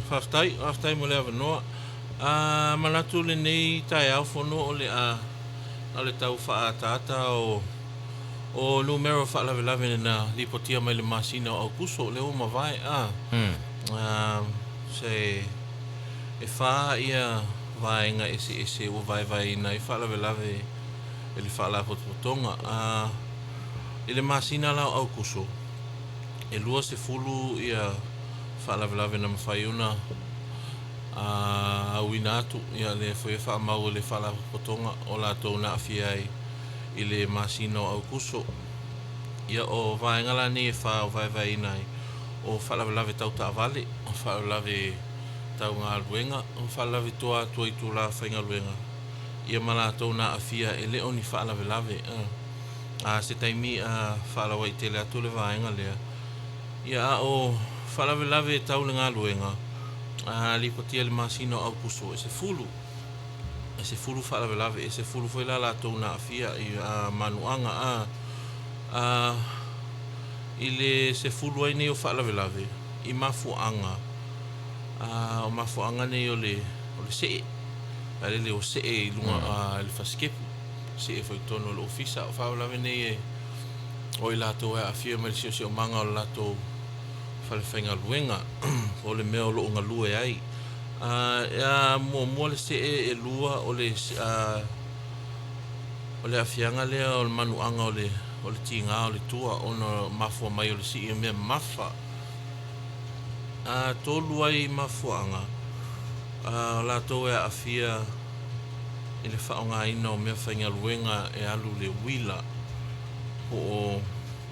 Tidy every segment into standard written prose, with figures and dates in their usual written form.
Faafetai, faafetai mo le avanoa. A manatu lenei taeao fono o le a na o le tau faaataata o o numera o faalavelave na lipotia mai le masina o Aokuso lea ua mavae a a se e fa ia vaega eseese ua vaevaeina ai faalavelave e le Faalapotopotoga. A i le masina la o Aokuso e 20 ia faalavelave na mafai ona auina atu, ia lea foi e faamau e le Faalapotopotoga o latou na aafia ai i le masina o Aokuso. Ia o vaega la nei e fa o vaevaeina ai, o faalavelave tau taavale, o faalavelave tau galuega, o faalavelave tua atu o itula faigaluega, ia ma latou na aafia e le o ni faalavelave. A se taimi a faalauaitele atu le vaega lea, ia a o faalavelave e tau le galuega, a lipotia i le masina o Aokuso e 10, e 10 faalavelave, e 10 foi la latou na aafia i manuaga a a i le 10 ai nei o faalavelave i mafuaaga a o mafuaaga nei o le o le see, a lele ua see i luga i le fasikepu, see foi i totonu o le ofisa. O faalavelave nei e o i latou e aafia mai le siosiomaga o le latou falefaigaluega po o le mea o lo o galue ai. A muamua le see e lua o le o le aafiaga lea o le manuaga o le o le tiga o le tua ona mafua mai o le sii o mea mamafa. A tolu ai mafuaaga o latou e aafia i le faaaogaina o mea faigaluega e alu i le uila po o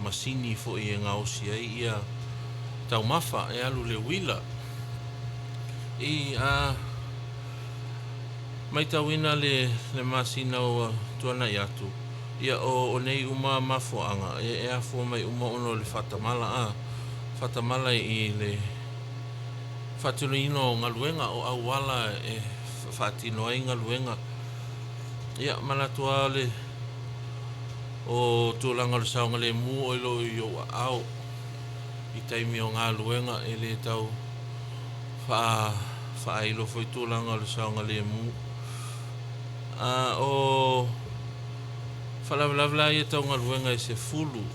masini foi e gaosi ai ia taumafa e alu i le uila. I a matauina le le masina ua tuanai atu, ia o o nei uma mafuaaga e e afua mai uma ona o le faatamala a faatamala i le faatinoina o galuega o auala e faatino ai galuega. Ia manatu lava o le o tulaga o le saogalemu o lo o i ou aao i taimi o galuega e le tau faa faailo foi tulaga o le saogalemu. A o faalavelave la ia tau galuega e 10,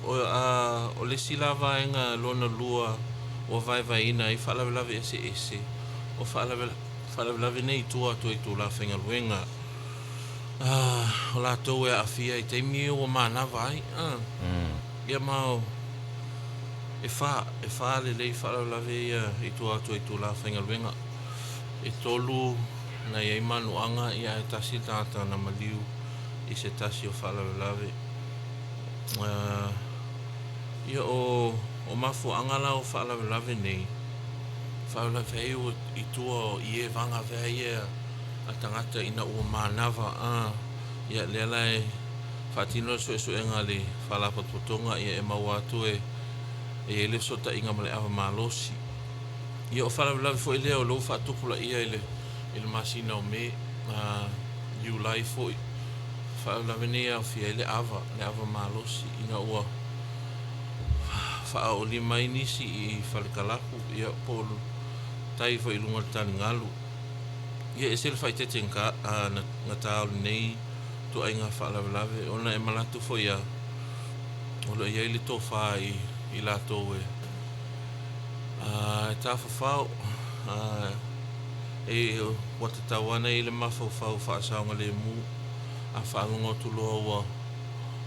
o a o le isi la vaega lona lua ua vaevaeina ai faalavelave eseese, o faalavelave nei i tua atu o itula faigaluega. O latou e aafia i taimi ia ua manava ai. Ia ma o e fa, e fa lelei faalavelave ia i tua atu o itula faigaluega. E tolu na i ai manuaga ia ae tasi le tagata na maliu i se tasi o faalavelave. Ia o o mafuaaga la o faalavelave nei, faalavelave ai ua i tua o ie vaga ia a tagata ina ua manava a ia lea la e faatino le suesuega a le Faalapotopotoga ia e maua atu e e i ai le fesootaiga ma le ava malosi. Ia o faalavelave foi lea o lea ua faatupulaia i le i le masina o Me, a Iulai foi. Faalavelave nei e aofia ai le ava, le ava malosi ina ua faaolima ai nisi i falekalapu ia po o tai foi i luga o le taligalu. Ia e ese le faaeteete gata o lenei ituaiga faalavelave ona e manatu foi lava o lo o i ai le tofa i i latou e tafafao e ua tatau lava ona i ai le mafaufau faasaogalemu a faalogo atu loa ua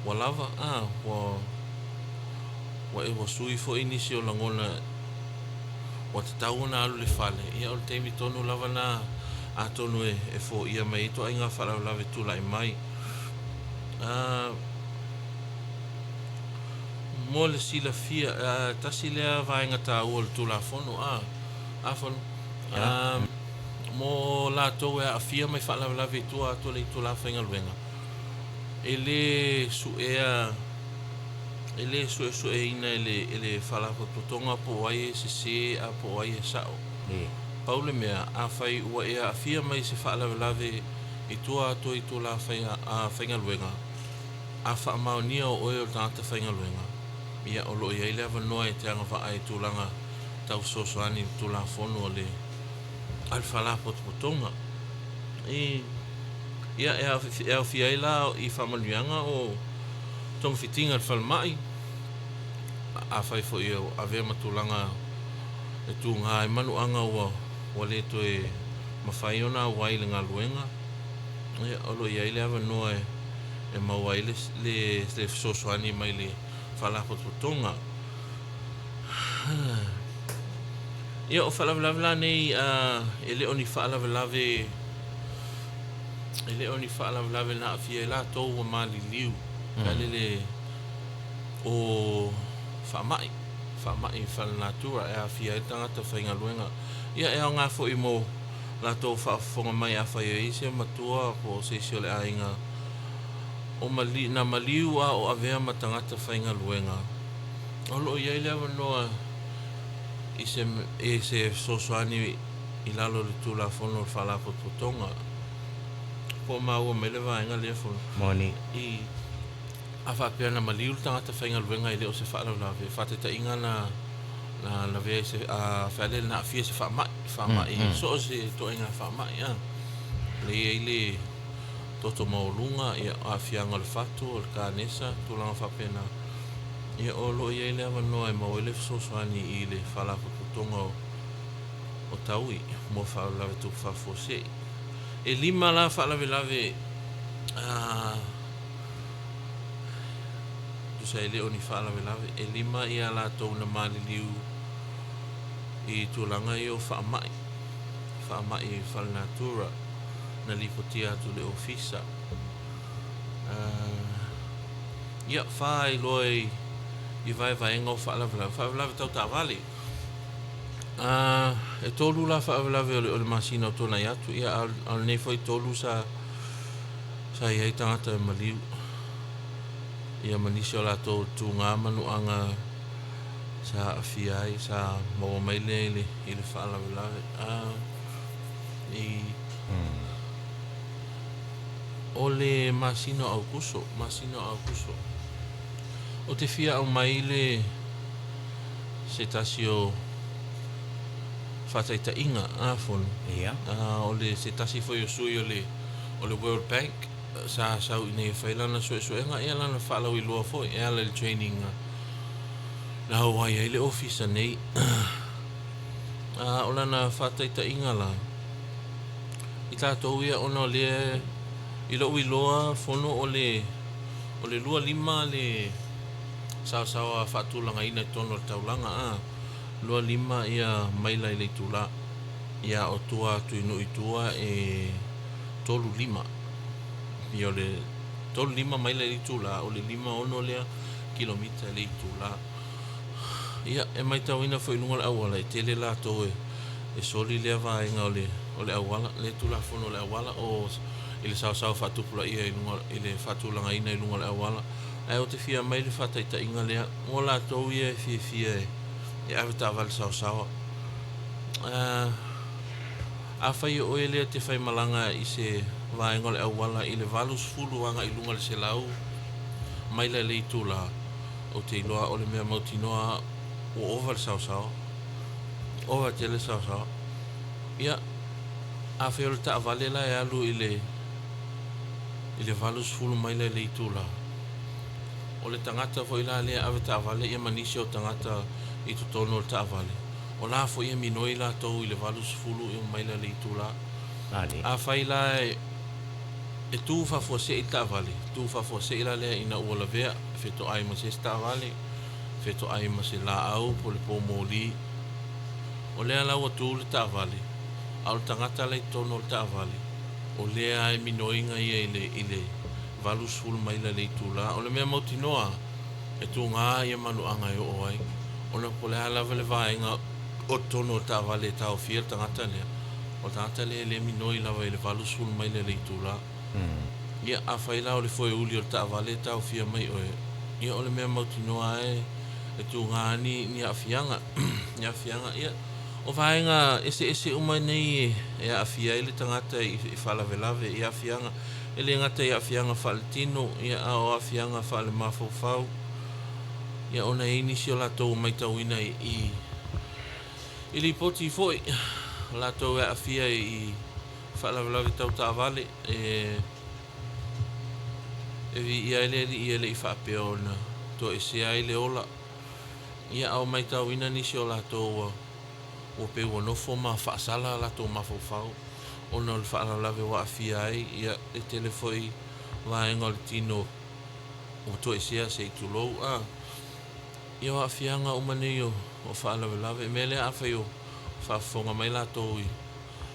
ua lava a ua ua ua sui foi nisi o lagona ua tatau ona alu i le fale, ia o le taimi tonu lava lena atonu e e foia mai ai ituaiga faalavelave tulai mai. A mo le silafia, a tasi lea vaega taua o le Tulafono, a a Fono, a mo latou e aafia mai faalavelave i tua atu o le itula faigaluega, e le suea e le suesueina e le e le Faalapotopotoga po o ai e sese a po o ai e sao. Pau le mea, afai ua e aafia mai i se faalavelave i tua atu o itula faigaluega, a faamaonia o oe o le tagata faigaluega, ia o lo o i ai le avanoa e te agavaa i tulaga tau fesoasoani i le Tulafono a le. a le Faalapotopotoga. I, ia, e aofia ai la i faamanuiaga o togafitiga i le falemai, afai foi e avea ma tulaga e tuga ai manuaga ua ua le toe mafai ona auai i le galuega, ia, o lo o i ai le avanoa e maua ai le le fesoasoani mai le Faalapotopotoga. Ia, o faalavelave la nei, e le o ni faalavelave, e le o ni faalavelave na aafia ai latou ua maliliu, pe a lele o faamai, faamai faalenatura e aafia ai le tagata faigaluega. Ia, e aoga foi mo latou faafofoga mai afai o i ai se matua po o se isi o le aiga o mali, na maliu a o avea ma tagata faigaluega, o lo o i ai le avanoa i se i se fesoasoani i lalo o le Tulafono o le Faalapotopotoga. Po o maua mai le vaega lea fono. Moni. I, a faapea na maliu le tagata faigaluega e le o se faalavelave, faataitaiga na na lavea i se a fealele na aafia i se faamai, faamai so o se ituaiga faamai a. Lea e i ai le toto maualuga, ia, aafiaga o le fatu, o le kanesa, tulaga faapena. Ia, o lo o i ai le avanoa e maua ai le fesoasoani i le Faalapotopotoga o, o Taui mo faalavelave tupu faafuasei. E lima la faalavelave a tusa e le o ni faalavelave, e lima ia latou na maliliu i tulaga ia o faamai, faamai faalenatura na lipotia atu i le ofisa. Ia, fa ai loa i, i vaevaega o faalavelave, faalavelave tau taavale. E tolu la faalavelave o le, o le masina o tuanai atu, ia, a o lenei foi tolu sa, sa i ai tagata e maliu, ia ma nisi o latou tuga manuaga sa aafia ai, sa maua mai lea i le, i le faalavelave. I, O le masina o Aukuso, masina o Aukuso, ou te fia aumai le se tasi o faataitaiga, a Fono. Ia. O le se tasi foi o sui o le o le World Bank sa sau i inei e fai lana suesuega, ia lana faalauiloa foi e ala i le training na auai ai le ofisa nei. A o lana faataitaiga la, i tatou ia ona o lea i lou iloa fono o le o le 25 le saosaoa faatulagaina i totonu o le taulaga a, 25 ia maila i le itula, ia o tua atu i nuu i tua e 35. Ia o le 35 maila i le itula, o le 56 lea kilomita i le itula. Ia, e matauina foi i luga o le auala, e tele latou e soli lea vaega o le o le auala, lea tulafono o le auala, o i le saosaoa faatupulaia i luga i le faatulagaina i luga o le auala. Ae ou te fia aumai le faataitaiga lea, mo latou ia e fiafia e ave taavale saosaoa. Afai o oe lea e te faimalaga i se vaega o le auala i le 80 agai i luga i le 100 maila i le itula, Ou te iloa o le mea mautinoa ua ova le saosaoa. Ova tele le saosaoa. Ia, afai o le taavale la e alu i le i le 80 maila i le itula, o le tagata foi la lea e ave taavale ia ma nisi o tagata i totonu o le taavale, o la foi e minoi latou i le 80 maila i le itula. Afai la e E tū faafuasei le taavale, tū faafuasei la lea ina ua lavea, fetoai ma se isi taavale, fetoai ma se laau po o le poumoli. O lea la ua tū le taavale, a o le tagata la i totonu o le taavale, o lea e minoiga ia i le, i le 80 maila i le itula. O le mea mautinoa, e tuga ia manuaga e oo ai, ona po o le a lava le vaega o totonu o le taavale e taofia le tagata lea, O le tagata lea e le minoi lava i le 80 maila i le itula. Ia, afai la o le foeuli o le taavale e taofia mai oe, ia o le mea mautinoa lava e tuga ni, ni aafiaga. Ni aafiaga, ia, o vaega eseese uma nei e aafia ai le tagata i, i faalavelave, i aafiaga, e le gata i aafiaga faaletino, ia, a o aafiaga faalemafaufau, ia, ona e i ai nisi o latou ua matauina i, i I lipoti foi latou e aafia i faalavelave tau taavale, e e viia ai le Alii e le i faapea ona toesea ai le ola. Ia, a ua matauina nisi o latou ua ua pei ua nofo ma faasala a latou mafaufau ona o le faalavelave ua aafia ai, ia, e tele foi vaega o le tino ua toesea se i tulou. A, ia o aafiaga uma nei o o faalavelave. O le mea lea afai o faafofoga mai latou i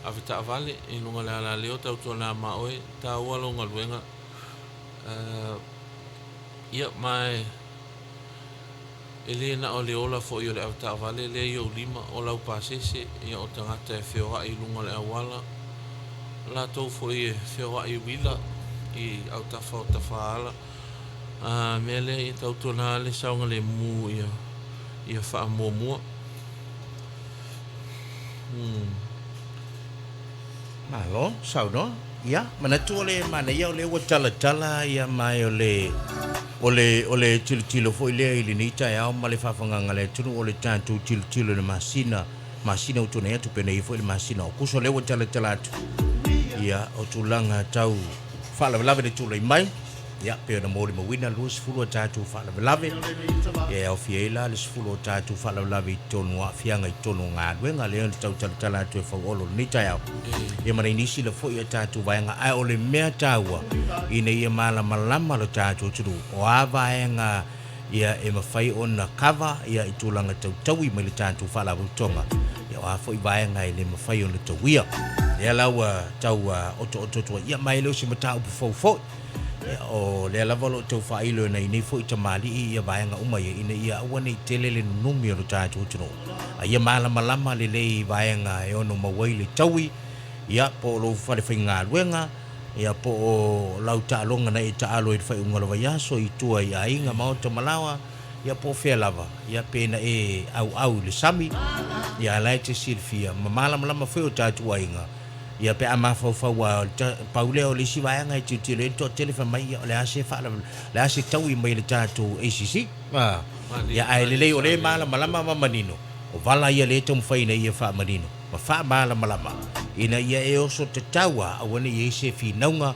avetaavale i luga o le alaleo tautuana ma oe, e taua lou galuega. Ia, ma e E le na o le ola foi o le avetaavale lea i ou lima, o lau pasese, ia o tagata e feoai i luga o le auala, o latou foi e feoai i uila i autafa o tafaala. A mea lea ia tautuana le saogalemu ia ia faamuamua. Malo saunoa. Ia, manatu o le manaia o lea ua talatala ia ma e o le o le o le tilotilo foi lea i lenei taeao ma le faafagaga a le atunuu o le tatou tilotilo i le masina masina ua tuanai atu penei foi le masina o Aokuso lea ua talatala atu ia o tulaga tau faalavelave le tulai mai. Ia, pei ona molimauina 20 a tatou faalavelave, ia e aofia ai la le 10 o tatou faalavelave i totonu o aafiaga i totonu o galuega, lea na tau talatala atu e Fauolo i lenei taeao, ia ma nai nisi la foi a tatou vaega, ae o le mea taua, ina ia malamalama lo tatou atunuu, o a vaega ia e mafai ona kava ia i tulaga tau taui mai le tatou Faalapotopotoga, ia o a foi vaega e le mafai ona tauia. Lea la ua tau otooto atu ai, ia ma e le o se mataupu fou foi. Ia, o lea lava o lo o tau faailo e nai nei foi tamalii ia vaega uma ia, ina ia aua ne i tele le nunumi o lo tatou atunuu, a ia malamalama lelei i vaega e ono maua ai le taui, ia, po o lou fale faigaluega, ia, po o lau taaloga na e taalo ai i le faaiuga o le vaiaso i tua i aiga, maota ma laoa, ia, po o fea lava, ia, pe na e auau i le sami, ia, a o la e te silafia ma malamalama foi o tatou aiga, Ia pe a mafaufau aua o le pau lea o le isi vaega e tilotilo i ai le toatele fai mai ia o le a se faalavelave o le a se taui mai le tatou ACC. A ia ae lelei o lea e malamalama ma manino o vala ia lea e taumafai ina ia faamanino ma faamalamalama ina ia e oso tatau a aua ne i i ai se finauga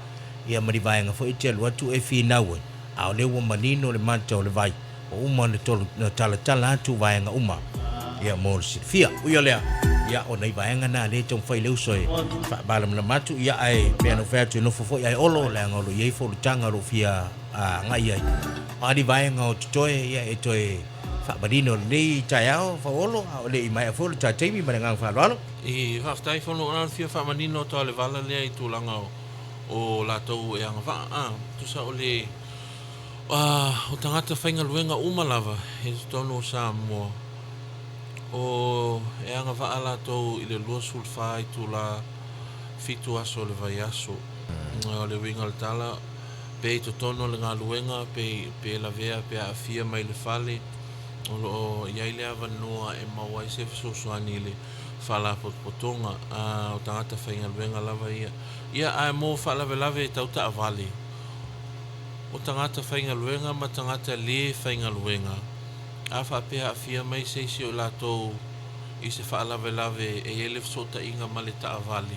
ia ma ni vaega foi e te alu atu e finau ai a o lea ua manino le mata o le vai Ua uma ona talatala atu vaega uma ia mo le silafia. Ui o lea, ia o nai vaega na lea e taumafai le uso e faamalamalama atu, ia ae pei ona ou fai atu e nofo foi ae Olo leaga o lo o i ai folutaga o lo o fia agai ai. O a ni vaega o totoe ia e toe faamanino lenei taeao Fauolo a o le i maea foi lo ta taimi ma le agaga faaaloalo. I faafetai Fono o le fia faamanino atu lava o le vala lea i tulaga o latou e agavaa a tusa o le O tagata faigaluega uma lava i totonu o Samoa, o e agavaa latou i le 24 itula fitu aso o le vaiaso. O le uiga o le tala, pe i totonu o le galuega, pe pe lavea pe aafia mai le fale, o lo o i ai le avanoa e maua ai se fesoasoani i le faalapotopotoga o tagata faigaluega lava ia. Ia, ae mo faalavelave tau taavale, O tagata faigaluega ma tagata lē faigaluega, a faapea aafia mai se isi o i latou i se faalavelave e i ai le fesootaiga ma le taavale,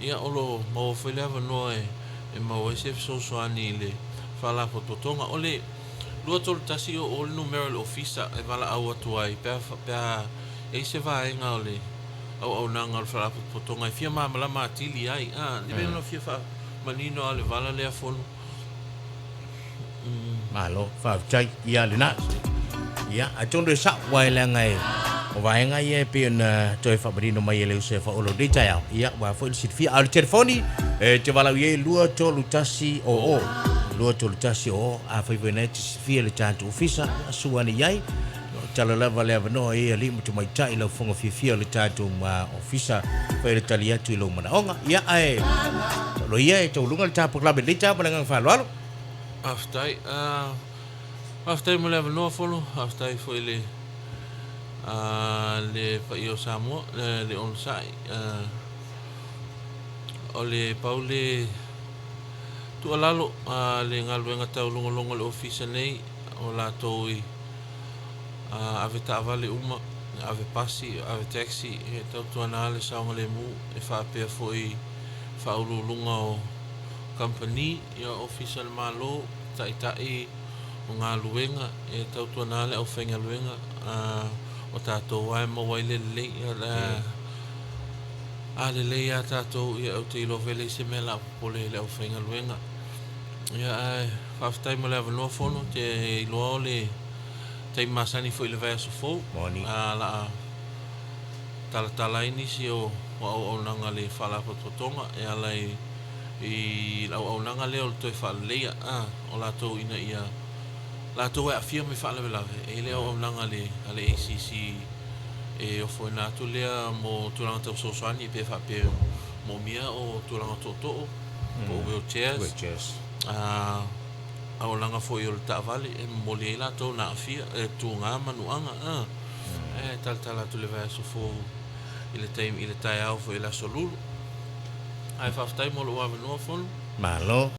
ia o lo o maua foi le avanoa e maua ai se fesoasoani i le faalapotopotoga. O le 231 o o le numera o le ofisa e valaau atu ai pe a pe a i ai se vaega o le auaunaga o le faalapotopotoga e fia malamalama atili ai. A, le mea lena fia Manino a le vala lea fono. Malo, faafetai. Ia lena. Ia, atonu e sao, aua e leaga e, o vaega ia e pei ona toe faamanino mai e le uso e Faaolo i lenei taeao. Ia, aua foi le silafia. A o le telefoni, e te valaau i ai 2 3 0 0, 2 3 1 0 0. Afai foi na e te silafia le tatou ofisa, ia, sua ane i ai. O tala lava le avanoa i alii ma tamaitai i lau fofoga fiafia o le tatou ofisa fai le tali atu i lou manaoga. Ia ae lo ia e tauluga le tapolame i lenei taeao ma le agaga faaaloalo. Faafetai. Faafetai mo le avanoa Folo, faafetai foi i le le paia o Samoa, le onosai. O le pau le tuualalo a le galuega taulogologo a le ofisa nei, o latou i avetaavale uma ave pasi, ave taxi, e tautuana le saogalemu e faapea foi faauluuluga o kamupani, ia ofisa o le Malo, taitai o galuega, e tautuana le aufaigaluega o tatou lava e maua ai le lelei. A lelei lava tatou, ia ou te iloa foi e leai se mea o le a popole ai i le aufaigaluega. Ia ae faafetai mo le avanoa Fono, ou te iloa o le taimi masani foi i le vaiaso fou, Moni. o le a talatala ai nisi o auaunaga a le Faalapotopotoga e ala i le auaunaga lea o le toe faaleleia o latou ina ia latou e aafia mai faalavelave, e i ai le auaunaga a le ACC e ofoina atu lea mo tulaga tau fesoasoani pe faapea moomia o tulaga tootoo po o wheelchairs, Wheelchairs. Auaunaga foi o le taavale e momoli ai latou na aafia e tuga manuaga e talatala atu le vaiaso fou i le taimi i le taeao foi i le aso Lulu. Ae faafetai mo lou avanoa Fono. Malo.